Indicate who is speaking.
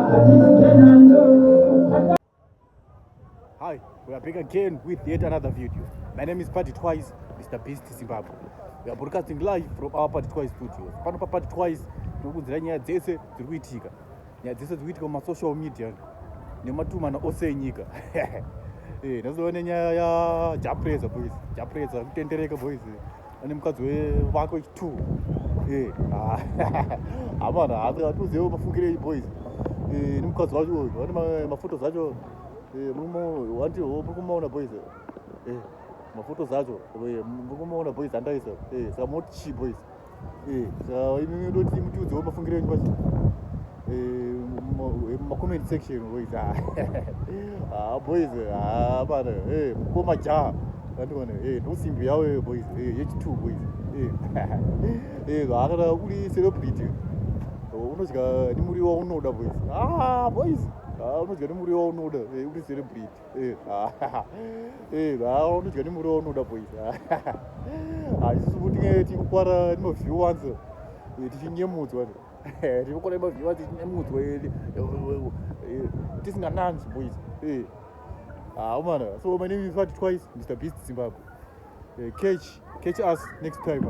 Speaker 1: Hi, we are back again with yet another video. My name is Party Twice, Mr. Beast Zimbabwe. We are broadcasting live from our Party Twice studios. Pano pa Party Twice tinokuudzira nyaya dzese dziri kuitika. Nyaya dzese dziri kuitika mumasocial media nematumana ose enyika. Eh, ndazova nenyaya ya Jah Prayzah boys. Jah Prayzah kutendereka boys. Ane mukadzi wake wechi2. Eh, hamana, hatiuzewo mafungiro enyu boys. Eh, nemukadzi wacho uyu, vane mafotos acho. Eh, wanti muri kumaona boys. Eh, mafotos acho muri kumaona boys andaisa. Eh, saka moti chii boys? Eh, saka imi ndoti mutiudzewo mafungiro enyu pachi mumacomment section boys. Ah boys, ah bana, eh mukoma Jah andiona, eh ndosimbi yawo boys, eh yechi2 boys. Eh eh kana uri celebrity unodya nemuriwo waunoda boys. Ah boys, ah unodya nemuriwo waunoda, eh uri celebrity. Eh eh ah unodya nemuriwo waunoda boys. Ah, isusu tinge tikukwara nemaviewers tichinyemudzwa, tikukwara nemaviewers tichinyemudzwa, tisingananzi boys. Eh ah man, so my name is Party Twice, Mr Beast Zimbabwe. Catch us next time.